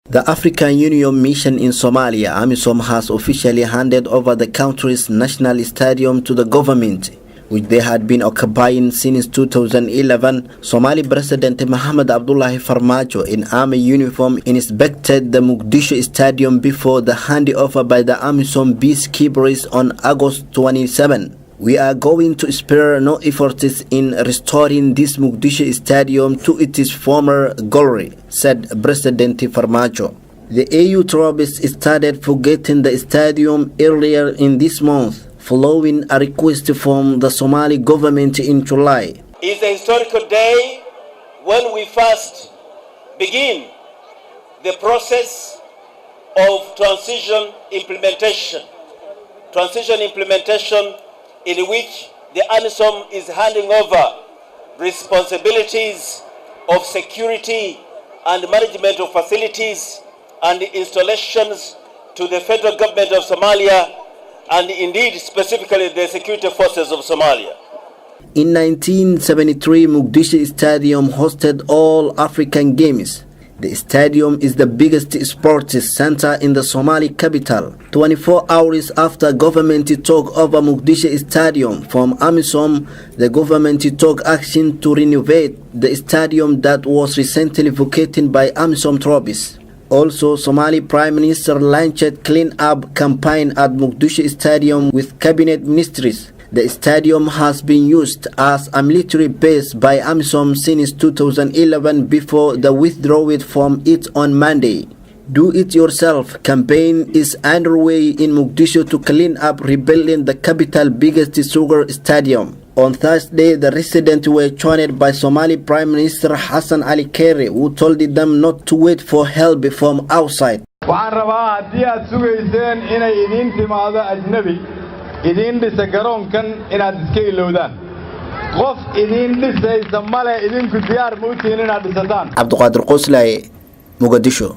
The African Union mission in Somalia, AMISOM, has officially handed over the country's national stadium to the government, which they had been occupying since 2011. Somali President Mohamed Abdullahi Farmajo, in army uniform, inspected the Muqdisho stadium before the handover by the AMISOM peacekeepers on August 27. We are going to spare no efforts in restoring this Muqdisho stadium to its former glory, said President Farmajo. The AU troops started forgetting the stadium earlier in this month, following a request from the Somali government in July. It's a historical day when we first begin the process of transition implementation in which the AMISOM is handing over responsibilities of security and management of facilities and installations to the federal government of Somalia, and indeed specifically the security forces of Somalia. In 1973, Muqdisho Stadium hosted all African Games. The stadium is the biggest sports center in the Somali capital. 24 hours after government took over Muqdisho Stadium from AMISOM, the government took action to renovate the stadium that was recently vacated by AMISOM troops. Also, Somali Prime Minister launched clean-up campaign at Muqdisho Stadium with cabinet ministries. The stadium has been used as a military base by AMISOM since 2011 before the withdrawal from it on Monday. Do-it-yourself campaign is underway in Muqdisho to clean up rebuilding the capital's biggest soccer stadium. On Thursday, the residents were joined by Somali Prime Minister Hassan Ali Kere, who told them not to wait for help from outside. idin dhisa garoonkan inaad iska ilowdaan qof idin dhisaysa male idinku diyaar ma u tihiin inaad dhisataan Abduqaadir Qoslaaye, Muqdisho.